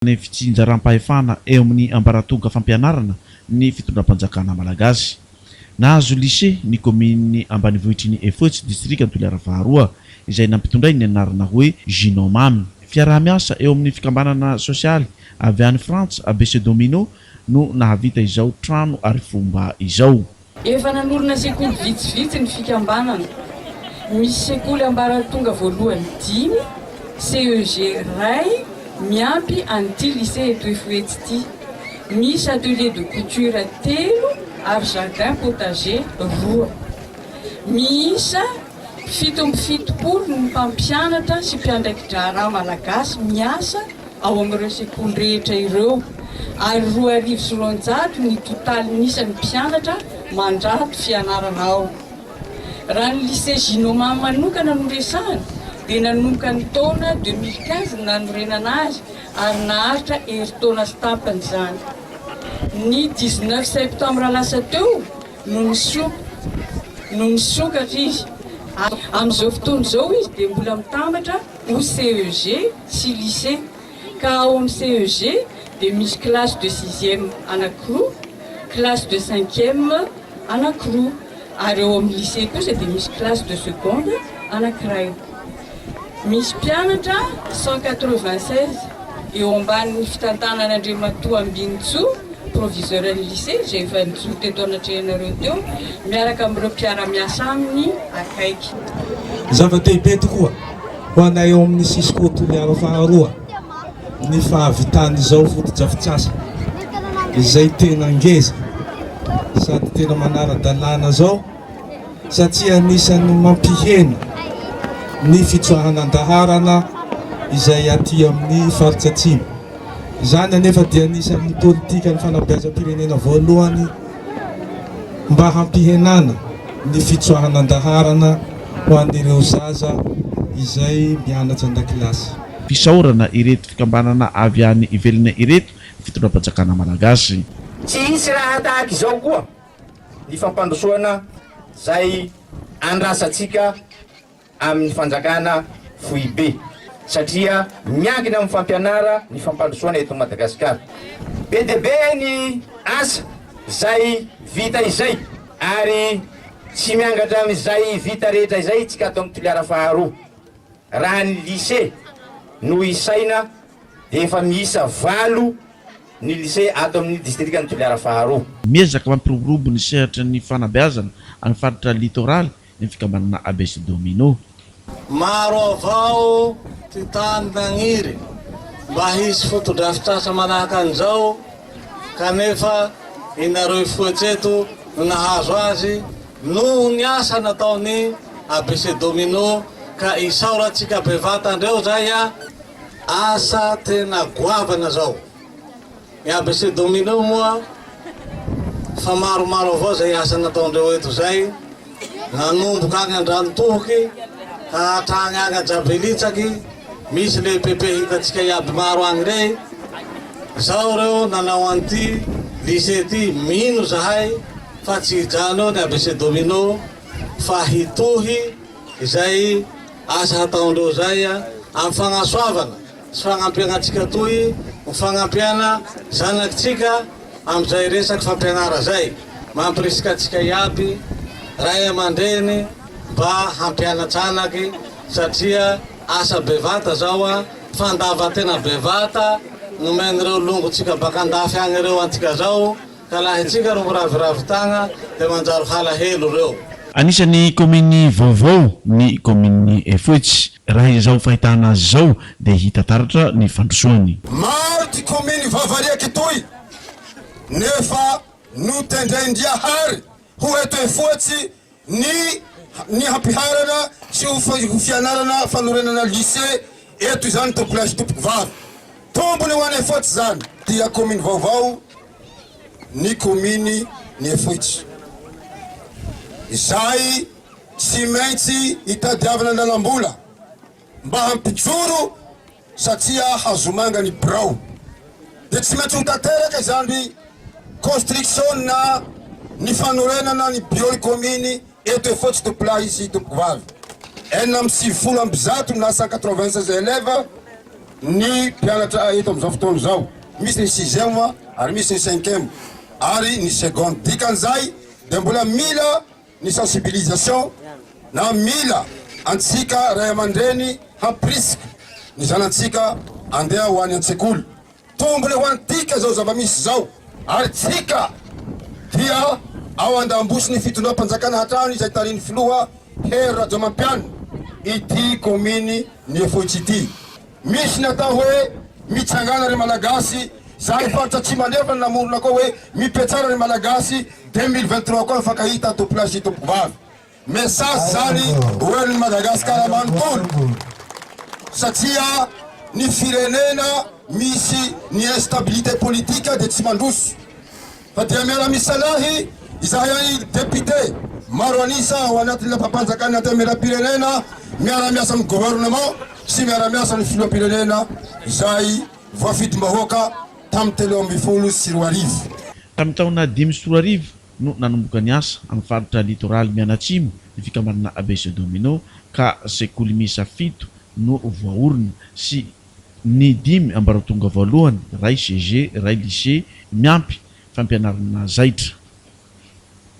Ny fitsinjaram-pahefana eo amin'ny ambaratonga fampianarana ny fitondram-panjakana malagasy. Nahazo lycée ny kaominin'ny ambanivohitry ny Efoetsy, distrikan'i Toliara faharoa, izay nampitondrainy ny anarana hoe Ginot Mamy. Fiaraha-miasa eo amin'ny fikambanana sosialy avy any Frantsa, ABC Domino, no nahavita izao trano arifomba izao. Efa nanorina sekoly vitsivitsy ny fikambanana. Misy sekoly ambaratonga voalohany dimy, CEG iray miampy an'ity lycée eto Efoetsy ity. Misy atelier de couture telo ary jardin potager roa. Miisa 77 ny mpampianatra sy mpiandraiki-draharaha malagasy miasa ao amin'ireo sekoly rehetra ireo ary 220 ny totalin'isan'ny mpianatra mandrato fianarana ao. Raha ny lycée Ginot Mamy manokana no resahana dia nanomboka ny taona 2015 ny nanorenana azy ary naharitra herintaona sy tapany izany. Ny 19 septembre lasa teo no no nisokatra izy ary amin'izao fotoana izao izy dia mbola mitambatra ho CEG sy lycée ka ao amin'ny CEG dia misy classe de sixième anankiroa, classe de cinquième anankiroa ary ao amin'ny lycée kosa dia misy classe de seconde anankiray. Misy mpianatra 196 eo ambanin'ny fitantanan'Andriamatoa Ambinintsoa, proviseur ny lycée izay efa nijoro teto anatrehanareo teo miaraka amin'ireo mpiara-miasa aminy akaiky. Zava-dehibe tokoa ho anay ao amin'ny Cisco Toliara faharoa ny fahavitan'izao fotodrafitrasa izay tena ngeza sady tena manara-dalàna izao satria anisan'ny mampihena ny fitsoahana an-daharana izay aty amin'ny faritra atsimo. Izany anefa dia anisan'ny politikan'ny fanabeazam-pirenena voalohany mba hampihenana ny fitsoahana an-daharana ho an'ireo zaza izay mianatra an-dakilasy. Fisaorana ireto fikambanana avy any ivelany ireto ny fitondram-panjakana malagasy. Tsy hisy raha tahaka izao koa ny fampandrosoana izay andrasantsika amin'ny fanjakana foibe satria miankina amin'ny fampianara ny fampandrosoana eto Madagasikara. Be dia be ny asa izay vita izay ary tsy miangatra amin'izay vita rehetra izay isika ato amin'ny Toliara faharoa. Raha ny lycée no isaina dia efa miisa valo ny lycée ato amin'ny distrikan'i Toliara faharoa. Miezaka mampiroborobo ny sehatry ny fanabeazana any faritra littoraly ny fikambanana ABC Domino. Maro avao ty tany nagniry mba hisy fotodrafitrasa manahaka an'izao kanefa inareo hifohatra eto no nahazo azy noho ny asa nataon'ny ABC Domino ka isaorantsika bevata andreo zay a! Asa tena goavana zao. Ny ABC Domino moa fa maromaro avao zay asa nataondreo eto zay, nanomboka agny Andranotohoky ka hatragny agny Ajabelitsaky, misy le EPP hitatsika iaby maro agny rey, zao reo nanao an'ity lycée ty, mino zahay fa tsy hijano eo ny ABC Domino fa hitohy izay asa hataondreo zay amin'ny fagnasoavana sy fagnampiagna antsika toy ny fagnampiana zanakitsika amizay resaky fampianara zay, mampirisika antsika iaby ray amandreny mba hampianatra anaky satria asa bevata zao a, fandavatena bevata nomen'ireo longotsika baka andafy agny ireo antsika zao. Ka lahy tsika ro miraviravy tagna de manjary halahelo reo. Anisan'ny kaomin'ny vaovao ny kaominin'i Efoetsy. Raha izao fahitana azy izao dia hita taratra ny fandrosoany. Maro ty kaominy Vavariaky toy nefa notendren-dRiahary ho eto Efoetsy Ny ny hampiharana sy ho ho fianarana fanorenana lycée eto izany tompokolahy sy tompokovavy. Tombony ho an'i Efotsy izany. Dia kaominy vaovao ny kaominy ny Efoitsy. Izay tsy maintsy hitadiavana lalam-bola mba hampijoro satria hazomanga ny birao dia tsy maintsy ho tanteraka izany construction na ny fanorenana ny bureau ny commune eto Efotsy tompolahy sy tompokovavy. 196 na 196 élèves. ny mpianatra eto amin'izao fotoana izao. Misy ny sixième ary misy ny cinquième ary ny seconde. Dikan'izay dia mbola mila ny sensibilisation na mila antsika ray aman-dreny hampirisika ny zanantsika andeha ho any an-tsekoly. Tombony ho antika izao zava-misy izao ary tsika dia ao andambosin'ny fitondram-panjakana hatrany izay tarihin'ny filoha Hery Rajaomampianina ity kaominy Niefoitsy ity. Misy ny atao hoe mitsangàna ry Malagasy, zahay faritra Atsimo Andrefana namorona koa hoe mipetsara ry Malagasy, 2023 koa mifankahita tompolahy sy tompokovavy. Message zany ho an'i Madagascar manontolo satria ny firenena misy ny instabilité politique dia tsy mandroso fa dia miara misalahy izahay député maro an'isa ao anatin'ny lapam-panjakan'ny antenimierampirenena miara miasa amin'ny gouvernement sy miara miasa amin'ny filoham-pirenena izay voafidim-bahoaka tamin'ny 2013. Tamin'ny taona 2005 no nanomboka ny asa amin'ny faritra littoraly mianatsimo ny fikambanana ABC Domino ka sekoly miisa fito no voaorina sy ny dimy ambaratonga voalohany, iray CG, iray lycée, miampy fampianarana zaitra.